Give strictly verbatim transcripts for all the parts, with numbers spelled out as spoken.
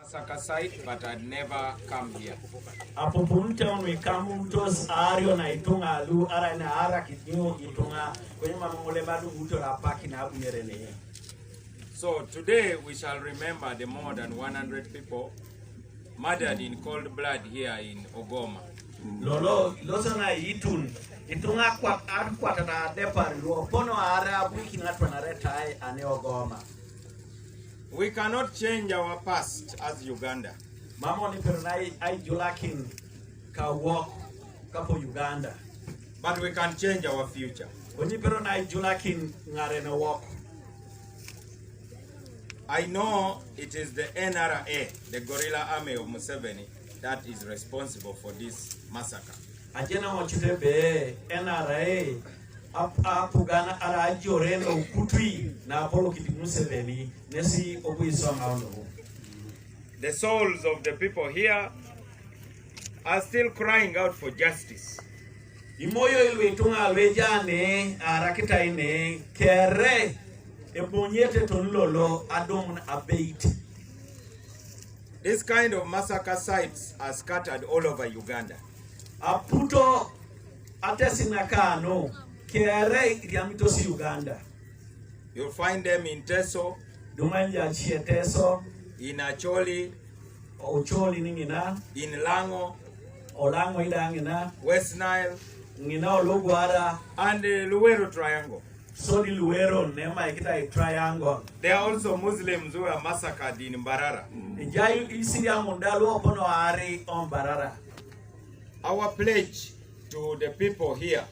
Masaka site, but I'd never come here. Apupun te un mi kamun tos ario na itunga lu ara na ara kitnyu itunga kwenye mamule badu uto la paki na unyere ne. So today we shall remember the more than one hundred people murdered in cold blood here in Ogoma. Lolo loso na itun itunga kwa ar kwa ta depar luo pono ara bwiki na twana retai ane Ogoma. We cannot change our past as Uganda. Mamo ni pero na ai julakin ka wok ka po Uganda. But we can change our future. Oni pero na ai julakin ngare na wok. I know it is the N R A, the guerrilla army of Museveni, that is responsible for this massacre. Ajena mo chute be N R A ap apugana ara ajore no kutui na apolo kiti Museveni nesi obu isonga ono. The souls of the people here are still crying out for justice. Imoyo ilwe tunga lwe jane arakita ine kere ebonyete tonlolo adomun abeit. This kind of massacre sites are scattered all over Uganda. Aputo atesina kano kere iriamitosi Uganda. You'll find them in Teso, Dumanja chie Teso, in Acholi, Ocholi ni ngina, in Lango, Olango ida ngina, West Nile, ngina Ologwara, and the Luwero Triangle. Sodi Luwero nema ikita triangle. There are also Muslims who were massacred in Mbarara. Jai isiri amunda luo pono ari on Mbarara. Our pledge to the people here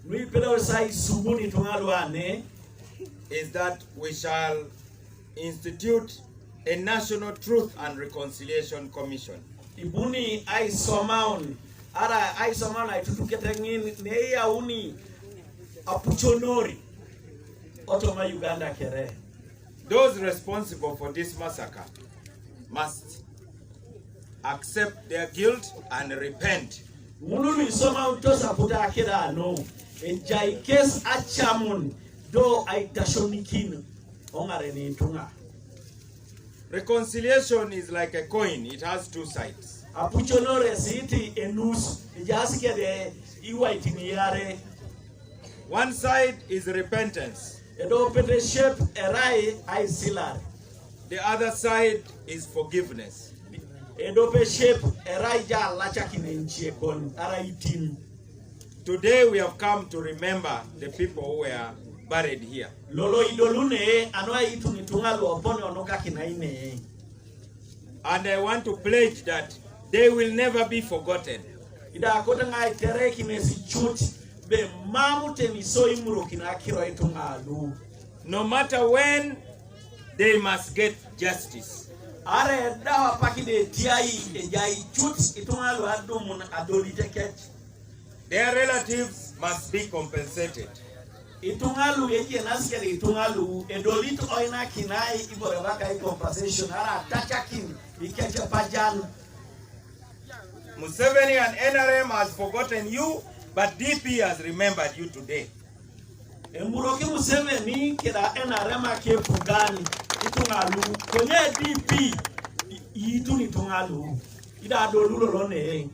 Nui pelo sai subuni tungalu ane is that we shall institute a National Truth and Reconciliation Commission. Ibuni ai somaun ara ai somaun ai tutukete ngin ne yauni apuchonori otoma Uganda kere. Those responsible for this massacre must accept their guilt and repent. Ngunu isoma utosa puta akira no. Ejai kes achamun do ai tashonikin ongare ni tunga. Reconciliation is like a coin, it has two sides. Apuchonore siti enus ejasi kede iwaitini yare. One side is repentance. Edo pete shep erai aisilar. The other side is forgiveness. Edo pe shep erai ja lachakin enchiekon ara itin. Today we have come to remember the people who were buried here. Lolo idolune ano aituni tunga luopone onokakinaine. And I want to pledge that they will never be forgotten. Ida kota ngai tere kinesi chut be mamu teni so imuro kina kiro itunga lu. No matter when, they must get justice. Are dawa paki de tiai e jai chut itunga lu adumun adoli teket. Their relatives must be compensated. Itungalu eje naskere itungalu edolit oina kinai ibore baka i compensation ara tachakin ikeche pajan. Museveni and N R M has forgotten you, but D P has remembered you today. Emuroki Museveni kira N R M ake pugani itungalu konye D P ituni itungalu ida dolulo lone.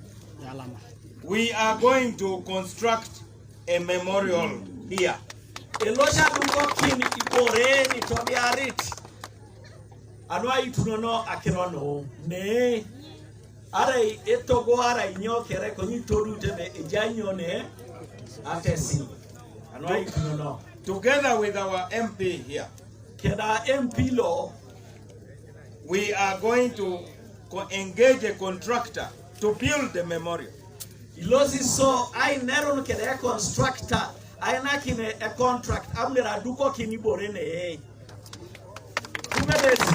We are going to construct a memorial here. Elosha duko kini ibore ni tobiarit. Anwa itunono akirono ne. Ara etogo ara inyo kere konyi todu tebe ejanyo ne. Atesi. Anwa itunono. Together with our M P here. Keda M P lo. We are going to co- engage a contractor to build the memorial. Ilosi so ai neron kede e constructor ai nakine e contract amnera duko kini borene. Kumedesi.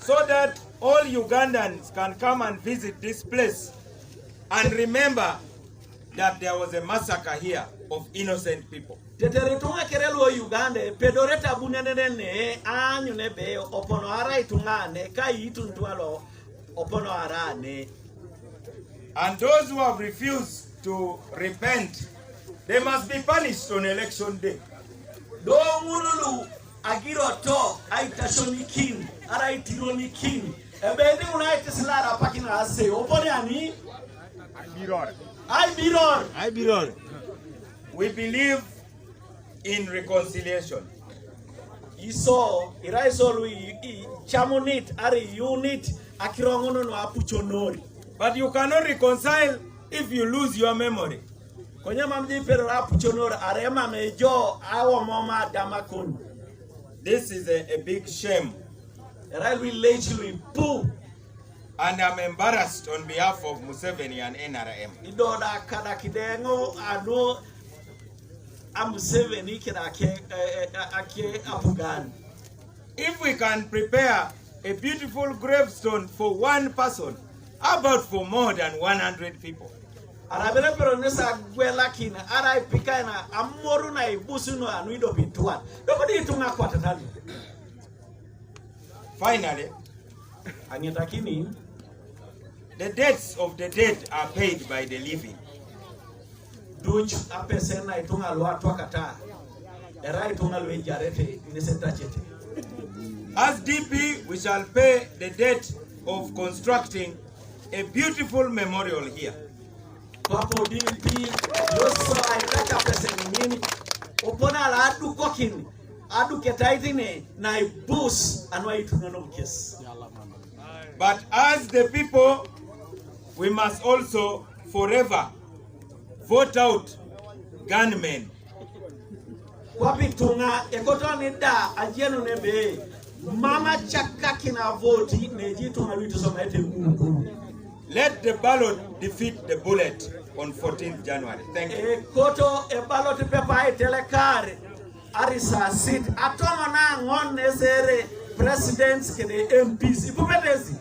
So that all Ugandans can come and visit this place and remember that there was a massacre here of innocent people. Tetere tunga kere luo Uganda pedore tabu nenene ne anyu ne be opono ara itunga ne ka itun twalo opono ara ne. And those who have refused to repent, they must be punished on election day. Do ngululu Agiro to, aitashonikin, ara aitironikin. Ebe edi una aitisilara pakin ase, opone ani? Aibiror. Aibiror. Aibiror. We believe in reconciliation. Iso, ira iso lu i, i, chamunit, ari unit, akirongono no apuchonori. But you cannot reconcile if you lose your memory. Konye mam di pero apuchonori, are mam ejo, awo moma damakun. This is a, a big shame. Era lui lejlui pu. And I'm embarrassed on behalf of Museveni and N R M. Idoda kada kidengo anu a Museveni kida ake, eh, eh, ake apugan. If we can prepare a beautiful gravestone for one person, how about for more than one hundred people? Arabele pero nesa gwelakin, ara ipikaina, amoru na ibusu no anu ido bituan. Doko di itunga kwa tatali. Finally, angetakini, the debts of the dead are paid by the living. Duch apesen na itunga lwa twakata. Era itunga lwa ijarete, nise tachete. As D P, we shall pay the debt of constructing a beautiful memorial here. Papo D P, yoso aitaka pesen nini. Opona la adukokin, aduketaitine, na ibus, anwa itunga no kes. But as the people, we must also forever vote out gunmen. Kwapi tunga, ekoto ni da, ajenu nebe, mama chaka kina voti, neji tunga luitu soma ete mungu. Let the ballot defeat the bullet on fourteenth January. Thank you. Ekoto e ballot paper e telekare, ari sa sit, atoma na ngon nesere presidents kede M Ps. Ipupetezi.